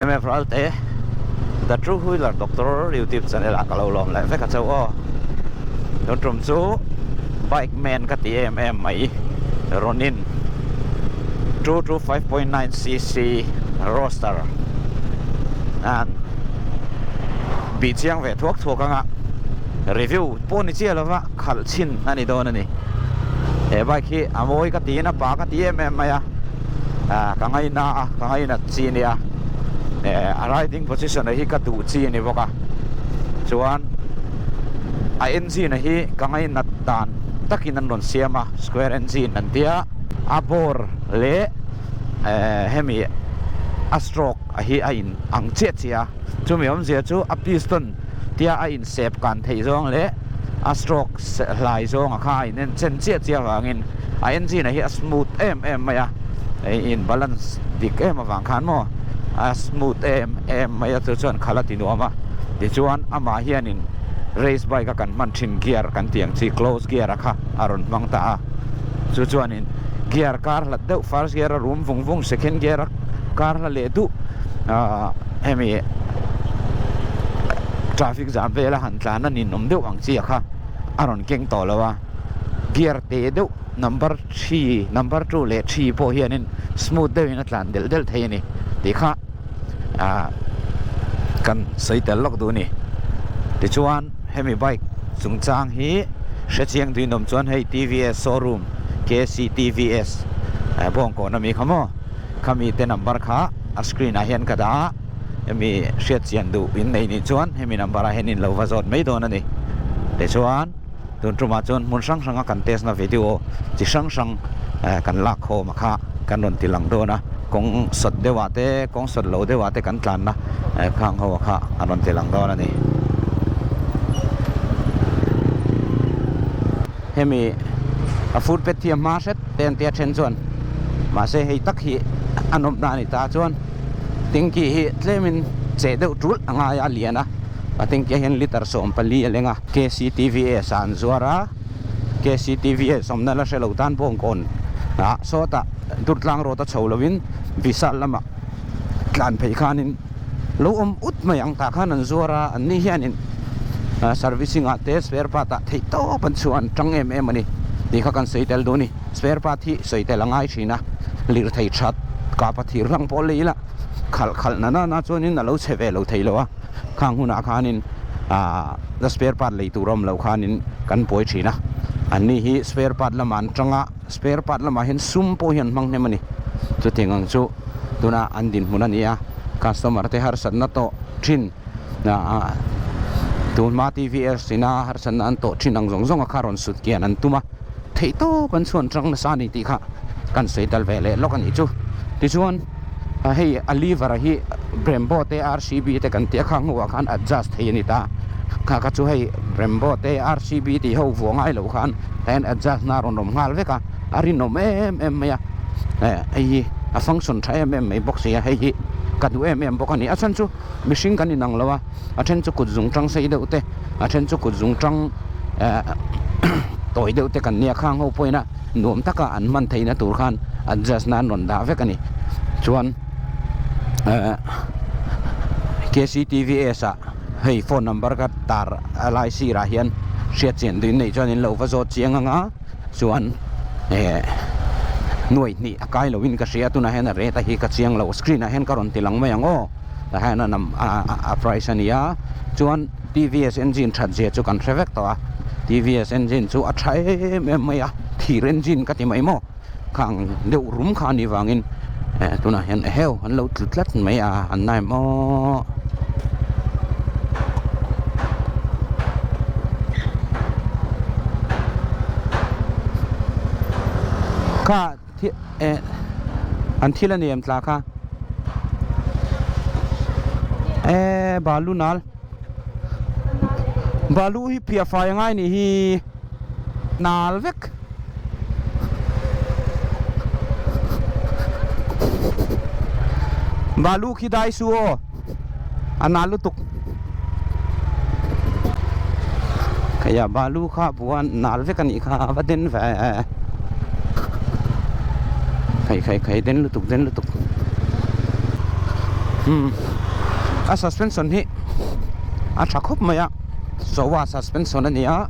MF Ralte, The True Wheeler Doctor YouTube channel ah ka lo lawm leh vek a chauh aw. Tun tum chu bike man ka ti em em mai Ronin 225.9cc Roadster an bih chiang ve thuak thuak anga review pawh ni chiah lova khalh chhin a ni dawn a ni. He bike hi a mawi ka tiin a pa ka ti em em mai a. ah ka ngaina a ka ngainat chi a nia eh a riding position a hi ka duh chi a ni bawk a chuan a engine a hi ka ngainat dan takin an rawn siam a square engine an tia a bore leh eh hemi a stroke a hi a in ang chiah chiah a chumi awmzia chu a piston tia a in sep kan theih zawng leh a stroke hlai zawng a kha a in en chen chiah chiah avangin a engine a hi a smooth em em mai a hei in balance dik em avang khan maw a smooth em em mai a chu chuan khalh a ti nuam a tichuan amah hianin race bike a kan hman thin gear kan tih ang chi close gear a kha a rawn hmang ta a chu chuanin gear kar hlat deuh first gear a rum vung vung second gear a kar hla leh duh ahh hemi traffic jam vel a han tlan a ninawm deuh ang chi a kha a rawn keng tawh lo a gear teh deuh number three number two leh three pawh hianin smooth deuhin a tlan delh delh thei a ni tih kha ah kan sawi tel lawk duh a ni tichuan hemi bike chungchang hi hrechiang duinawm chuan hei T_V_S showroom K_C_T_V_S bawngkawn ami kha maw khami te number kha a screen ah hian ka dah a hemi hriatchian duh in nei nih chuan hemi number ah hian in lo va zawt mai dawn a ni tichuan. Tun tumah chuan hmun hrang hranga kan test na video chi hrang hrang kan lak khawm a kha kan rawn ti lang dawn a, kawng sawt deuh ah te kawng sawt lo deuh ah te kan tlan na khang ho kha an rawn ti lang dawn a ni. Hemi a footpath hi a hma hret te an tia then chuan mahse hei tak hi a nawmna a ni ta chuan tanky hi tlemin cheh deuh tul a ngai a lian a, a tanky ah hian litre 14 a leng a. KCTVS ah an zuar a, KCTVS awmna la hre lo tan Bawngkawn ah sawtah Durtlang road a chho lovin Vishal lamah tlan phei khanin lo awm ut mai ang tah khan an zuar a, an ni hianin servicing ah te spare part ah theih tawp an chhuah an tang em em a ni tih kha kan sawi tel duh a ni. Spare part hi sawi tel a ngai thin a, lirthei that kapa thir hlang pawh lei ila khalh khalh na na na chuanin a lo chhe ve lo thei lo a. Khang hunah khanin aah the spare part lei tur awm loh khanin kan buai thin a, anni hi spare part lamah an tang a, spare part lamah hian sum pawh hi an hmang hnem a ni. Chutiang ang chu tuna an dinhmun a ni a, customer te harsatna tawh thin aah tunhma TVS ina harsatna an tawh thin ang zawng zawng a kha rawn sut kian an tum a, theihtawp an chhuan tang nasa a ni tih kha kan sawi tel ve leh lawk a nih chu. Tichuan. Hei a lever hi Brembo te RCB te kan tih a khang hnuah khan adjust thei a ni ta. Kha kha chu hei Brembo te RCB tih ho vuah ngai loh khan hian adjust na a rawn awm nghal vek a, a rinawm em em mai a. Hei hi a function tha em em mai bawk si a, hei hi ka duh em em bawk a ni. A chhan chu mihring kan inang lo a, a then chu kut zung tang sei deuh te, a then chu kut zung tang tawi deuh te kan nia khang ho pawhin a. Nuam taka an hman theihna tur khan adjust nan rawn dah vek a ni. Chuan eh KCTVS ah hei phone number ka tar a lai sirah hian hriat chian duhin neih chuan in lo va zawt chiang ang a, chuan eh nuai hnih a kai loin ka hria tunah hian a rate a hi ka chiang lo screen ah hian ka rawn ti lang mai ang aw tah hian a nam a price a ni a chuan. TVS engine that zia chu kan hre vek tawh a, TVS engine chu a tha em em mai a, thir engine ka ti mai maw, khang deuh rum kha a nih vangin eh tunah hian eheu an lo tlu tlat mai a, an na em aw. Kha eh an thil a ni em tla kha eh balu nal balu hi phiah fai a ngai nih hi nal vek balu khi dai su aw a nal lutuk khaia balu kha buan nal vek a nih kha a va den ve. Khai khai khai den lutuk den lutuk. Hmm. A suspension hi a tha khawp mai a, Showa suspension a ni a,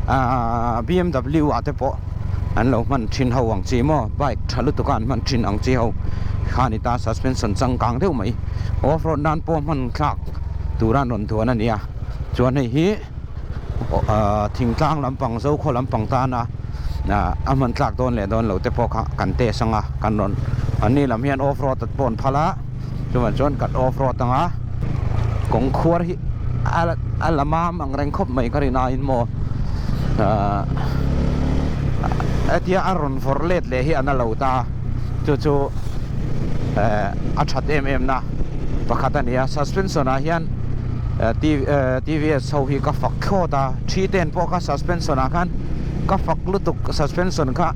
aaa BMW ah te pawh an lo hman thin ho ang chi maw, bike tha lutuk a an hman thin ang chi ho kha a ni ta, suspension changkang deuh mai, off road nan pawh hman thlak tura an rawn duan a ni a, chuan hei hi. Thingtlang lampang Zokhaw lampang tana a hman tlak dawn leh dawn lo te pawh kha kan test anga kan rawn an ni lam hian off road pawh an phal a chuvang chuan kan off road anga kawng khuar hi a la mam ang reng khawp mai ka rin aiin maw hetia a rawn vawrh let leh hi a na lo ta chu chu a that em em na pakhat a ni a suspension ah hian. TVS ho hi ka fak thlawt a, thi ten pawh kha suspension ah khan ka fak lutuk suspension kha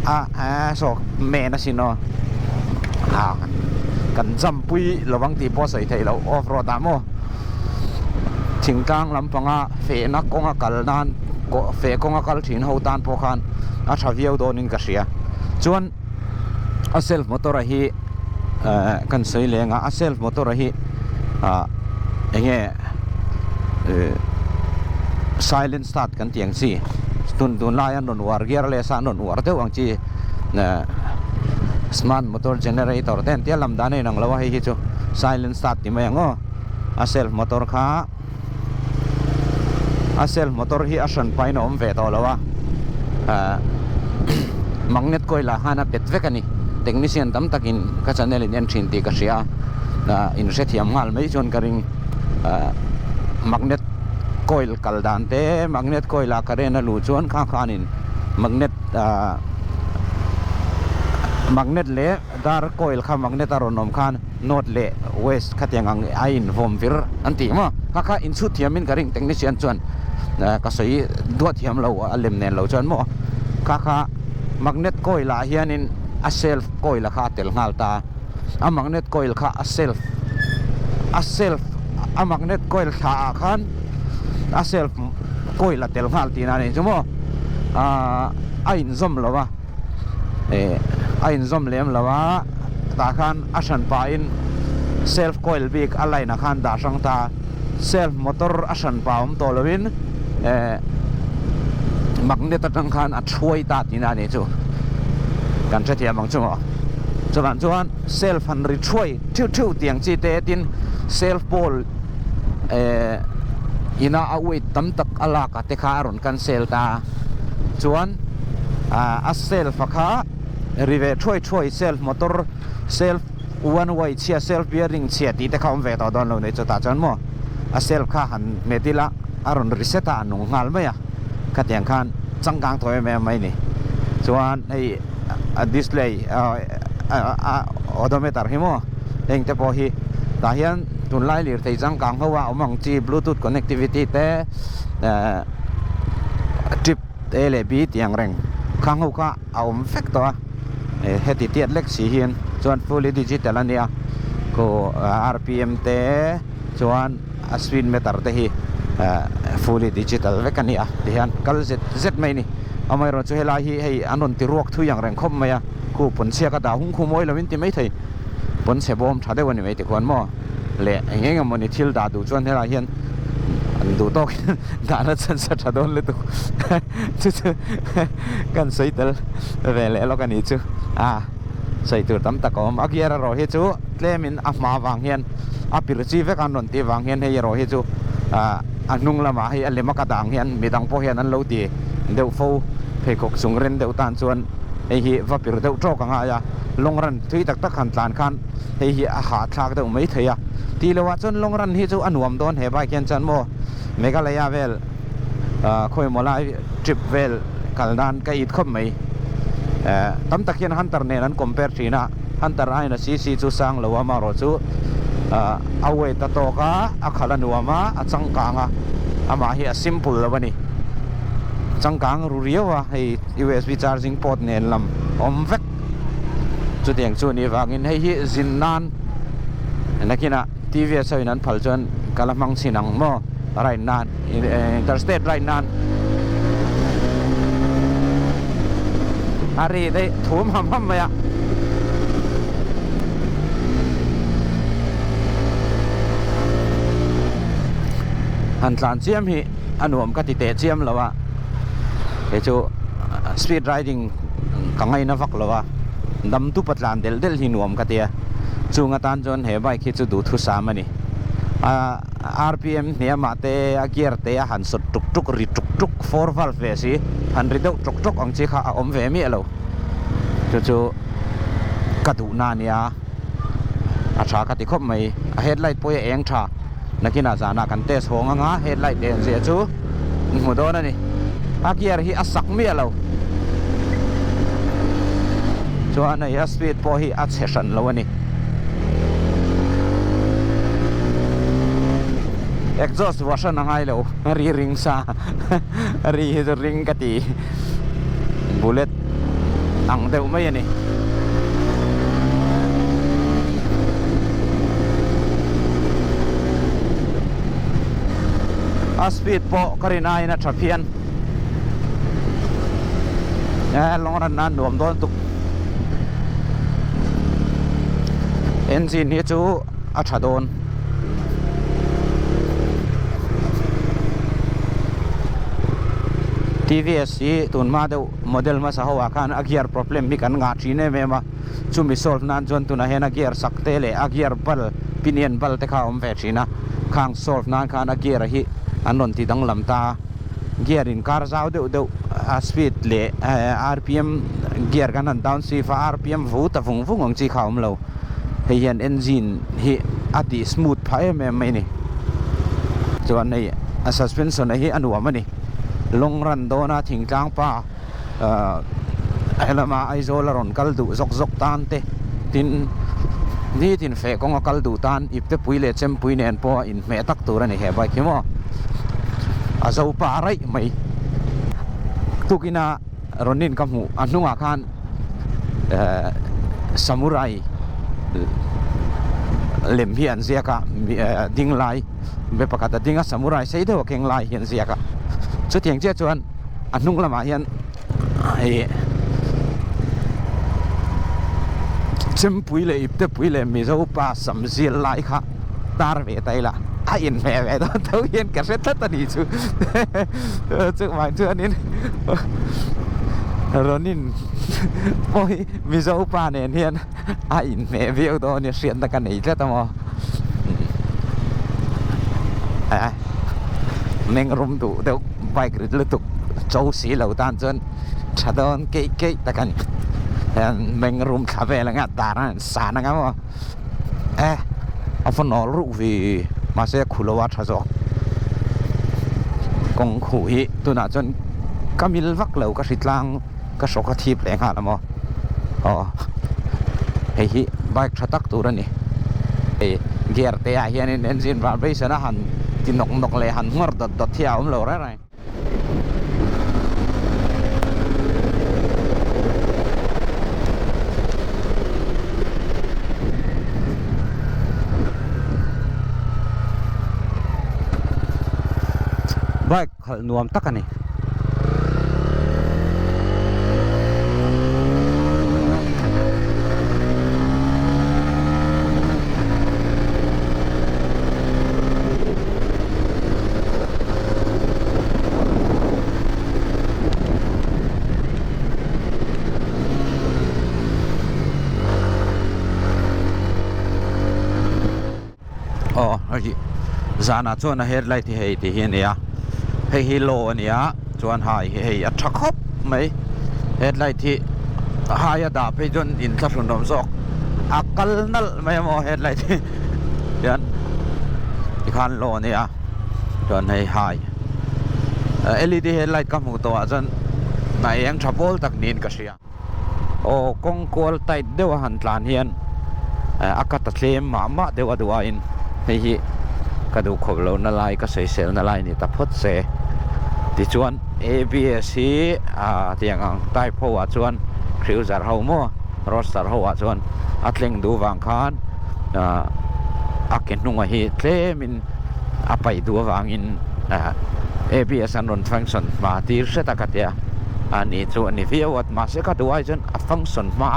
a a saw men asin aw ha kan jump pui lovang tih pawh sawi theih loh off road ah maw thingtlang lampanga fehna kawnga kal nan feh kawnga kal thin ho tan pawh khan a tha viau dawnin ka hria chuan. A self motor a hi eh kan sawi leng a a self motor a hi ah eng nge eh silent start kan tih ang chi tun tunlai an rawn uar gearless a an rawn uar deuh ang chi eh smart motor generator te an tia lam dan a inang lo a hei hi chu silent start ti mai ang aw a self motor kha. A self motor hi a hran pahin a awm ve tawh lo a, ahh magnet coil ah khan a pet vek a ni. Technician tam takin ka channel in en thin tih ka hria a, ahh in hrethiam nghal mai chuan ka ring. Ahh magnet coil kal dan te, magnet coil ah current a luh chuan kha khanin magnet ahh magnet leh dar coil kha magnet a rawn awm khan north leh west khatiang ang a invawm vir an tih maw kha kha inchhut thiamin ka ring technician chuan ka sawi duah thiam lo a lem nen lo chuan maw kha kha magnet coil ah hianin a self coil a kha a tel nghal ta a magnet coil kha a self a self a magnet coil thla ah khan a self coil a tel nghal tihna a nih chu maw ahh a inzawm lo a. eh a inzawm lem lo a tah khan a hran pahin self coil bik a line ah khan dah hrang ta self motor a hran pah awm tawh lovin eh magnet atang khan a thuai ta tihna a nih chu kan hrethiam ang chu maw chuvang chuan self han ri thuai theuh theuh tih ang chi te tin self pole eh ina a weight tam tak a lak a te kha a rawn cancel ta chuan. A self a kha ri ve thuai thuai self motor self one way chhia self bearing chhia tih te kha awm ve tawh dawn lo nei chutah chuan maw a self kha han hmet ila a rawn ri set a a nung nghal mai a khatiang khan changkang tawh em em mai ni chuan hei a display a odometer hi maw heng te pawh hi tah hian tunlai lirthei changkang ho a awm ang chi bluetooth connectivity te eh trip A leh B tih ang reng khang ho kha a awm vek tawh a eh heti tiat lek si hian chuan fully digital a nia khu rpm te chuan a speed meter te hi eh fully digital vek a ni a tihian kal zet zet mai a ni amaherawhchu chu helai hi hei an rawn ti ruak thui ang reng khawp mai a khu pawnchhia ka dah hung khu mawi lovin ti maithei pawnchhe bawm tha deuh a ni mai tikhuan maw. Leh eng eng emawni thil dah duh chuan helaiah hian an duh tawk hian dahna chance a tha dawn lutuk chu chu kan sawi tel ve leh lawk a nih chu a sawi tur tam tak a awm a gear erawh hi chu tlemin a hma vang hian a pir chi vek an rawn tih vang hian hei erawh hi chu ah a hnung lamah hei a lem a ka dah ang hian midang pawh hian an lo ti deuh fo pheikhawk chung ren deuh tan chuan hei hi va pir deuh tawk a ngai a long run thui tak tak han tlan khan. Hei hi a hahthlak deuh mai thei a, tih loh ah chuan long run hi chu a nuam dawn he bike hian chuan maw Meghalaya vel ah khawi maw lai trip vel kal nan ka it khawp mai eh tam tak hian Hunter nen an compare thin a, Hunter aiin a cc chu sang lo a amaherawh chu ah a weight a tawk a, a khalh a nuam a, a changkang a, amah hi a simple lo a ni, changkang ru riau a hei usb charging port nen lam awm vek. Chutiang chu nih vangin hei hi zin nan nakinah TVS ho in an phal chuan ka la hmang chhin ang maw ride nan interstate ride nan a ri daih thum ham ham mai a. Han tlan chiam hi a nuam ka ti teh chiam lo a, kei chu speed riding ka ngaina vak lo a, dam tupa tlan delh delh hi nuam ka ti a, chung atan chuan he bike hi chu duhthusam a ni. A rpm hniamah te a gear te a han sawt tuk tuk ri tuk tuk four valve ve si han ri deuh tawk tawk ang chi kha a awm ve miah lo chu chu ka duhna a nia a tha ka ti khawp mai a headlight pawh hi a eng tha nakinah zanah kan test hawng anga headlight eng zia chu an hmu dawn a ni a gear hi a sak miah lo chuan hei a speed pawh hi a chhe hran lo a ni. Exhaust vuah hran a ngai lo ri ring sa ri hi chu ring ka ti bullet ang deuh mai a ni. A speed pawh ka rin aiin a tha phian long run nan nuam dawn tuk. Engine hi chu a tha dawn. TVS hi tun hma deuh model hmasa ho ah khan a gear problem hi kan ngah thin em em a, chumi solve nan chuan tunah hian a gear sak te leh a gear bal pinion bal te kha a awm ve thin a, khang solve nan khan a gear hi an rawn ti danglam ta a. Gear in kar zau deuh deuh a speed leh rpm gear kan han down shift a rpm vu ta vung vung ang chi kha a awm lo hei hian engine hi a tih smooth phah em em mai a ni chuan hei a suspension hi a nuam a ni long run dawna thingtlang pa ahh helama Aizawl a rawn kal duh zawk zawk tan te tin nitin feh kawnga kal duh tan iptepui leh chempui nen pawh a inhmeh tak tur a ni he bike hi maw a zo pa raih mai tukina Ronin ka hmuh a hnungah khan ehh samurai lem hi an ziak a ding lai be pakhat a ding a samurai sei deuh a keng lai hi an ziak a chutiang chiah chuan. a hnung lamah hian hei chempui leh iptepui leh mizo pa sam zial lai kha tar ve ta ila a inhmeh ve dawn tho hian ka hre tlat a ni chu chuvang chuanin Ronin pawh hi mizo pa nen hian a inhmeh viau dawn a hriatna ka nei tlat a maw meng rum duh deuh bike rit lutuk cho si lo tan chuan tha dawn keih keih tak a ni hian meng rum thla vel anga dar a san anga maw e a va nawl ruh ve mahse a khu lo a tha zawk kawng khuh hi tunah chuan ka mil vak lo ka hritlang. Ka hrawk a thip leh nghal a maw aw hei hi bike tha tak tur a ni hei gear te ah hianin engine vibration a han ti nawk nawk leh han nghawr dawt dawt hi a awm lo reng reng. Bike. Khalh nuam tak a ni. Aw hei zanah chuan a headlight hi hei tih hi a ni a hei hi low a ni a chuan hai hi hei a tha khawp mai headlight hi hai a dah phei chuan inthlahrun awm zawk a kal nalh mai a maw headlight hi tichuan tikhan low a ni a chuan hei hai L E D headlight ka hmuh tawh ah chuan a eng tha pawl tak niin ka hria. Aw kawng kual tight deuh a han tlan hian a cut a tlem mah mah deuh a duh aiin hei hi ka duh khawp lo na lai ka sawisel na lai ni ta phawt se tichuan A B S hi ah tiang ang type ho ah chuan cruiser ho maw roadster ho ah chuan a tleng duh vang khan ah a ke hnungah hi tlemin a paih duh avangin ah A B S an rawn function hma tir hret a ka tia. A ni chu a ni viau a mahse ka duh ai chuan a function hma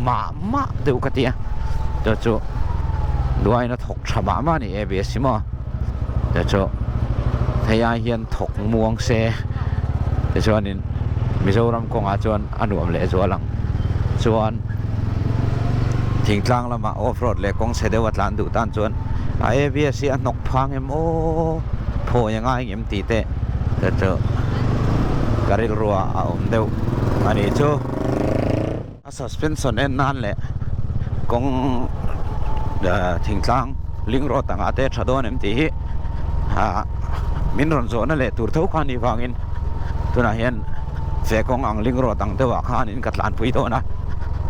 mah mah deuh ka ti a chu chu duh aiin a thawk tha mah mah a ni A B S hi maw chu chu. Hei ai hian thawk muang se tichuanin Mizoram kawngah chuan a nuam leh zual ang. Chuan thingtlang lamah off road leh kawng chhe deuh a tlan duh tan chuan a ABS hi a hnawk phang em aw phawi a ngai ngem tih te te chu ka rilruah a awm deuh a nih chu. A suspension en nan leh kawng thingtlang link road angah te tha dawn em tih hi ah min rawn zawhna leh tur tho kha a nih vangin tunah hian ve kawng ang link road ang deuhah khanin ka tlanpui dawn a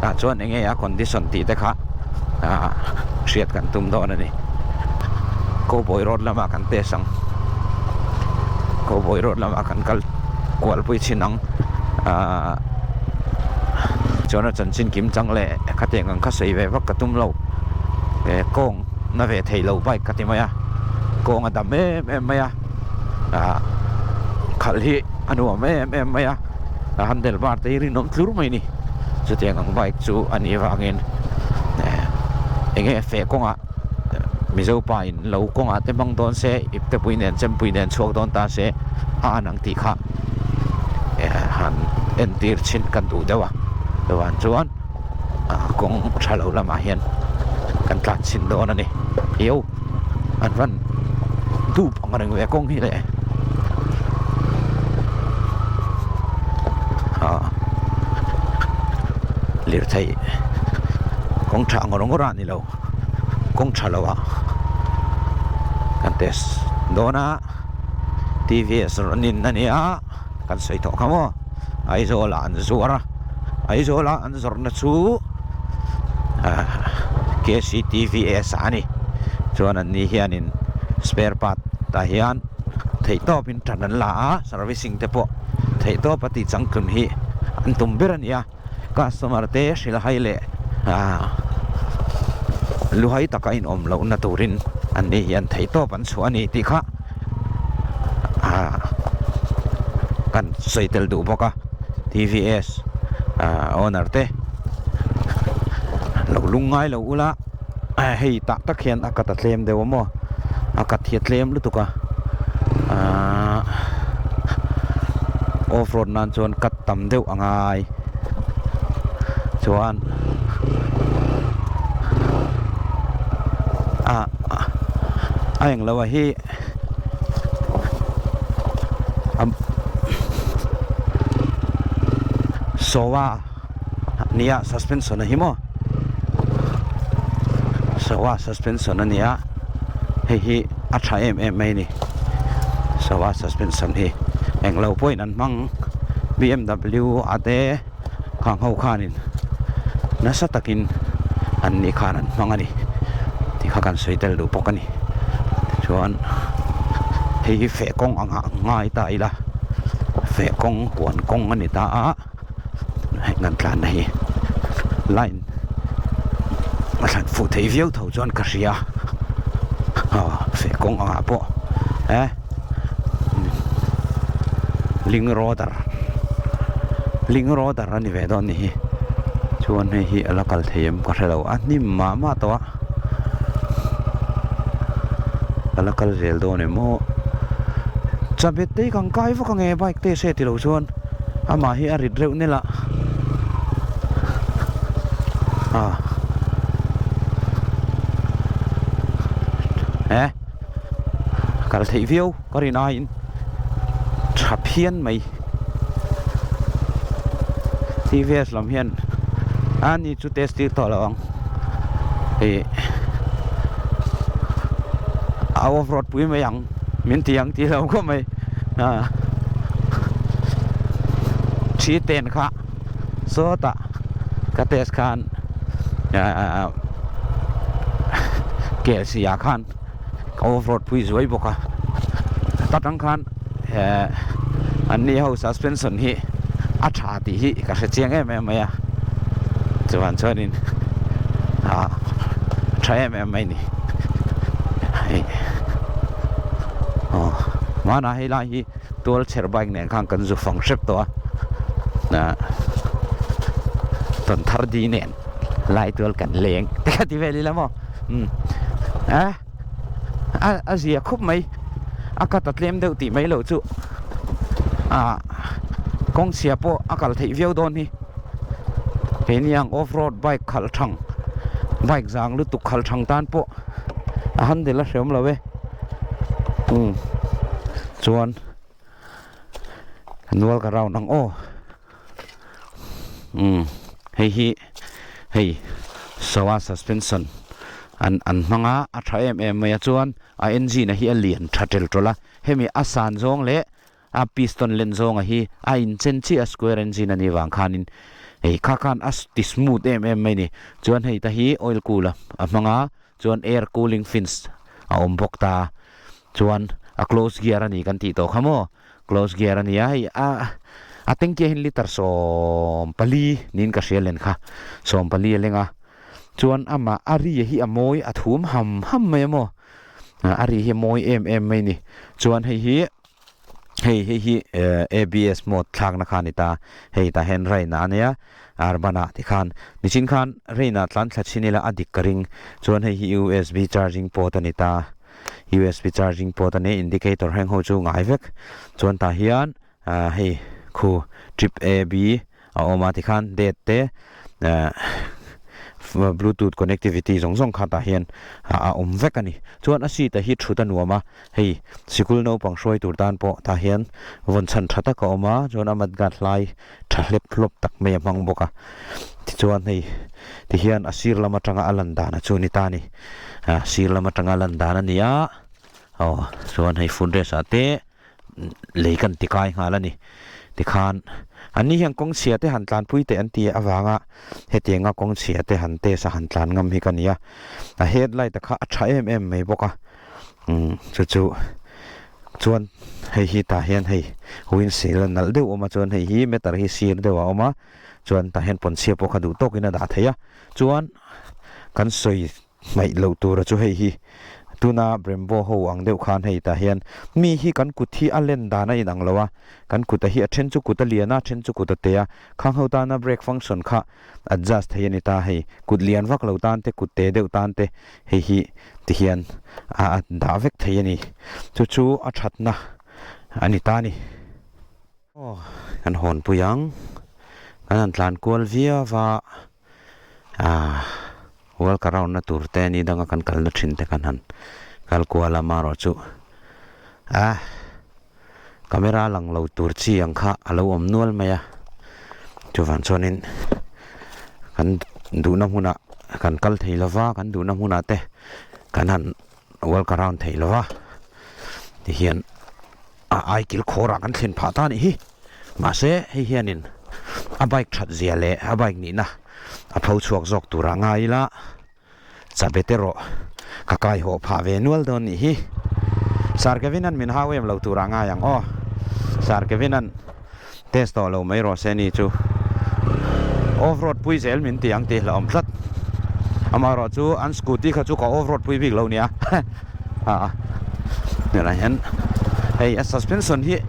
tah chuan eng nge a condition tih te kha ah hriat kan tum dawn a ni cowboy road lamah kan test ang cowboy road lamah kan kal kualpui chhin ang ah. Chuan a chanchin kim chang leh khatiang ang kha sawi ve vak ka tum lo. Eh kawng na ve thei lo bike ka ti mai a, kawng a dam em em mai a, ah khalh hi a nuam em em mai a, a handle bar te hi rinawm tlur mai a ni. Chutiang ang bike chu a nih avangin eh eng nge feh kawngah Mizo pa in lo kawngah te hmang dawn se, iptepui nen chempui nen chhuak dawn ta se a an ang tih kha han entir chhin kan duh deuh a, chuan chuan kawng tha lo lamah hian kan tlan chhin dawn a ni. Io an van dup ang reng ve kawng hi le lirthei kawng tha ngawr ngawr a ni lo kawng tha lo ah kan test dawn a. TVS rawn in a ni a, kan sawi tawh kha maw, Aizawl ah an zuar a, Aizawl a an zawrhna chu KCTVS ah a ni, chuan an ni hianin spare part ah hian theihtawp in tan an la a, servicing te pawh theihtawp a tih changtlun hi an tum ber a ni a. Customer te hrilhai leh luhai taka inawm lohna turin an ni hian theihtawp an chhuah a ni tih kha kan sawi tel duh bawk a. TVS owner te lo lung ngai lo ula hei tah tak hian a cut a tlem deuh a maw a cut hi a tlem lutuk a off road nan chuan cut tam deuh a ngai chuan ah a englo a hi Soa nia suspension a hi maw Soa suspension a nia hei hi a tha em em mai a ni Soa suspension hi englo pawhin an hmang. Bmw a te khang ho khanin nasa takin an ni khan an hmang a ni tih kha kan sawi tel duh bawk a ni tichuan hei hi feh kawng ang ah ngai ta ila feh kawng huan kawng a ni ta a heng kan tlanna hi line a thlan fuh thei viau tho chuan ka hria aw feh kawng ang ah pawh eh. Ling roader ling roader a ni ve dawn ni hi chuan hei hi a la kal thei em ka hre lo a hnim mah mah tawh a a la kal zel dawn em aw chabet te hi kan kai vak ange bike te se tilo chuan amah hi a rit reuh nel a ah eh. Kal theih viau ka rin aiin tha phian mai. TVS lam hian a ni chu test tir tawh lo ang. Hei a off road pui mai ang min ti ang tih lo khawp mai. Thi ten kha sawtah ka test khan KLC ah khan. Ka off road pui zuai bawk a ta tang khan eh an ni ho suspension hi a tha tih hi ka hre chiang em em mai a chuan chuanin ah tha em em mai a ni hei aw hmanah hei lai hi tual chher bike nen khan kan zu fang hrep tawh a ah tawn thar di nen lai tual kan leng te kha ti vel ila maw. Umm a a zia khup mai. a cut a tlem deuh tih mai loh chu ah kawng chhia pawh a kal theih viau dawn hi. Keini ang off road bike khalh thang bike zang lutuk khalh thang tan pawh a handle a hreawm lo e. Umm chuan nual ka round ang aw. Umm hei hi hei Showa suspension an an hmang a a tha em em mai a chuan a engine a hi a lian tha tel tawlh a hemi a san zawng leh a piston len zawnga hi a inchen chiah a square engine a nih vang khanin hei kha khan a ti smooth em em mai a ni chuan hei ta hi oil cool a a hmang a chuan air cooling fins a awm bawk ta chuan a close gear a ni kan tih tawh kha maw. Close gear a nia hei a a tanky ah hian litre 14 niin ka hria len kha 14 a leng a chuan amah a ri hi a mawi a thum ham ham mai a maw a ri hi a mawi em em mai a ni chuan hei hi hei hei hi eh A_B_S mode thlakna kha a ni ta hei tah hian rain ah a nia urban ah tikhan nichin khan rain ah tlan thla chhin ila a dik ka ring chuan hei hi U_S_B charging port a ni ta. Usb charging port a nia indicator heng ho chu ngai vek chuan tah hian ah hei khu trip a b a awm a tikhan date te ah bluetooth connectivity zawng zawng kha tah hian a awm vek a ni chuan a seat ah hi thut a nuam a hei sikul naupang hruai tur tan pawh tah hian vawn chhan tha tak a awm a chuan a mudguard hlai tha hlep hlawp tak mai a hmang bawk a tichuan hei tihian a sir lam atanga a lan dan a chu ni ta a ni a sir lam atanga a lan dan a ni a aw chuan hei foot rest ah te lei kan ti kai nghal a ni tikhan an ni hian kawng chhia te han tlanpui teh an ti avanga hetianga kawng chhia te han test a han tlan ngam hi ka ni a a headlight a kha a tha em em mai bawk a umm chu chu. Chuan hei hi tah hian hei windshield a nalh deuh awm a chuan hei hi meter hi sir deuh a awm a chuan tah hian pawnchhia pawh kha duh tawkin a dah thei a chuan kan sawi hmaih loh tura chu hei hi tuna Brembo ho ang deuh khan hei tah hian mi hi kan kut hi a len dan a inang lo a kan kut a hi a then chu kut a lian a then chu kut a te a khang ho tana brake function kha adjust thei a ni ta hei kut lian vak lo tan te kut te deuh tan te hei hi ti hian a a dah vek thei a ni chu chu a thatna a ni ta a ni. Aw kan hawn pui ang kan han tlan kual viau va ah work around na tur te ni danga kan kalna thin te kan han kal kual a amaherawhchu ah. Camera lang lo tur chi ang kha a lo awm nual mai a, chuvang chuanin kan duhna hmunah kan kal thei lo va, kan duhna hmunah te kan han walk around thei lo va, tihian a ai kil khawrah kan thlen phah ta a nih hi. Mahse hei hianin a bike that zia leh a bike nihna a pho chhuak zawk turah ngai ila. Chabe te rawh ka kai haw phah ve nual dawn nih hi. Sir Kevin an min hau em lo turah ngai ang aw. Sir Kevin an test tawh lo mai rawh se ni chu. Off road pui zel min ti ang tih hlauhawm tlat. Amaherawh chu an scooty kha chu ka off road pui bik lo nia. A tunah hian hei a suspension hi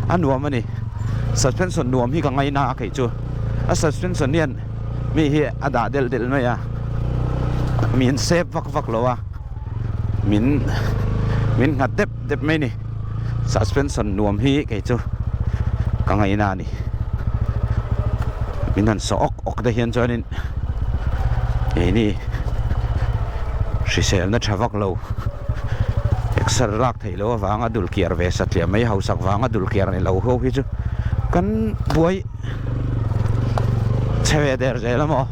a nuam a ni. Suspension nuam hi ka ngaina a kei chu. A suspension hian mi hi a dah delh delh mai a min sep vak vak lo a min min nghat dep dep mai ni suspension nuam hi kei chu ka ngaina a ni min han sawh awk awk te hian chuanin keini hriselna tha vak lo exer lak theih loh avanga dul kiar ve satliah mai hausak vanga dul kiar ni lo ho hi chu kan buai. Chhe ve der zel a maw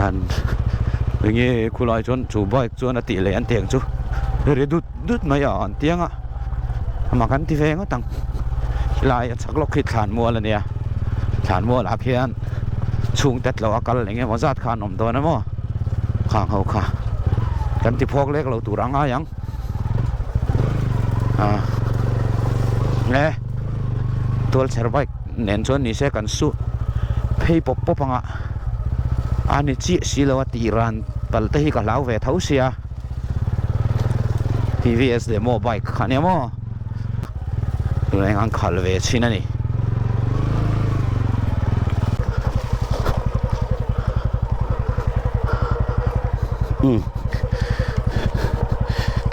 an enge khulai chuan chu bike chuan a tih leh an tih ang chu ri dut dut mai a an tiang a amah kan ti ve ngawt ang helai a chhak lawk khi thlan mual a nia thlan mual ah khian chhungte tlo a kal eng emaw zat kha an awm dawn a maw khang ho kha kan ti phawk lek lo tur a ngai ang. Ah nge tualchher bike nen chuan ni se kan su phei pawp pawp ang a a ni chiah si lo a tih ran pal te hi ka hlau ve tho sia T_V_S demo bike kha nia maw tunah hian an khalh ve chhin a ni. Umm.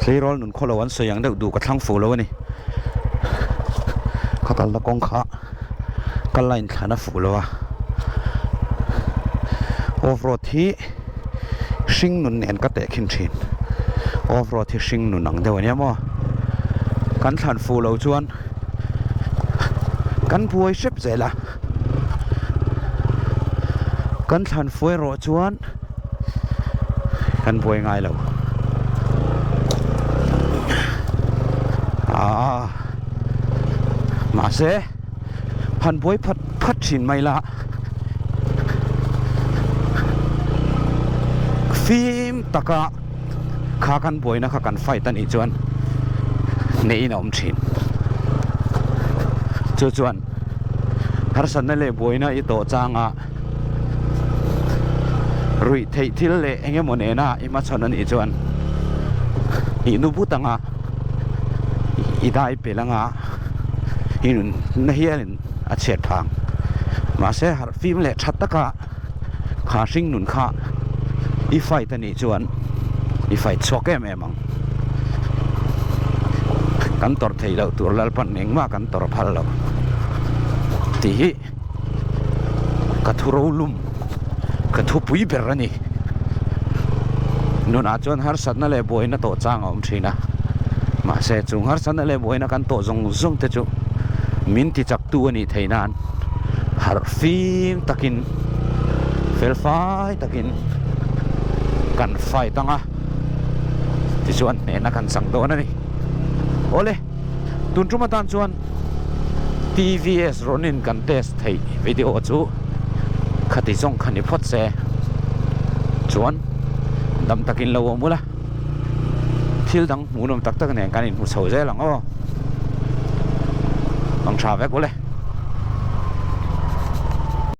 Tleirawl nun khawlo an sawi ang deuh duh ka thlang fuh lo a ni. Ka kalna kawng kha ka line thlan a fuh lo a. Off road hi hring nun nen ka teh khin thin. Off road hi hring nun ang deuh a nia maw. Kan thlan fuh lo chuan kan buai hrep zel a. Kan thlan fuh erawh chuan. Kan buai ngai lo. Aaa mahse han buai phat phat thin mai la fim taka kha kan buaina kha kan fight a nih chuan hneh in a awm thin. Chu chuan harsatna leh buaina i tawh changa. Ruih theih thil leh eng emaw nena i hmachhawn a nih chuan i nu but anga i dai pel anga i nunna hianin a chhiat phang. Mahse harh fim leh tha taka kha hring nun kha i fight a nih chuan i fight chhuak em em ang. Kan tawrh theih loh tur Lalpan engmah kan tawrh phal lo tih hi. Ka thu rolum, ka thupui ber a ni. Nunah chuan harsatna leh buaina tawh chang a awm thin a. Mahse, chung harsatna leh buaina kan tawh zawng zawng te chu min ti chaktu a nih theih nan harh fim takin, felfai takin kan fight ang a, tichuan hnehna kan chang dawn a ni. Awle, tun tum atan chuan. TVS Ronin kan test theih video chu khati zawng kha ni phawt se chuan dam takin lo awm ula thil dang hmuhnawm tak tak nen kan inhmu chho zel ang aw ang tha vek ule.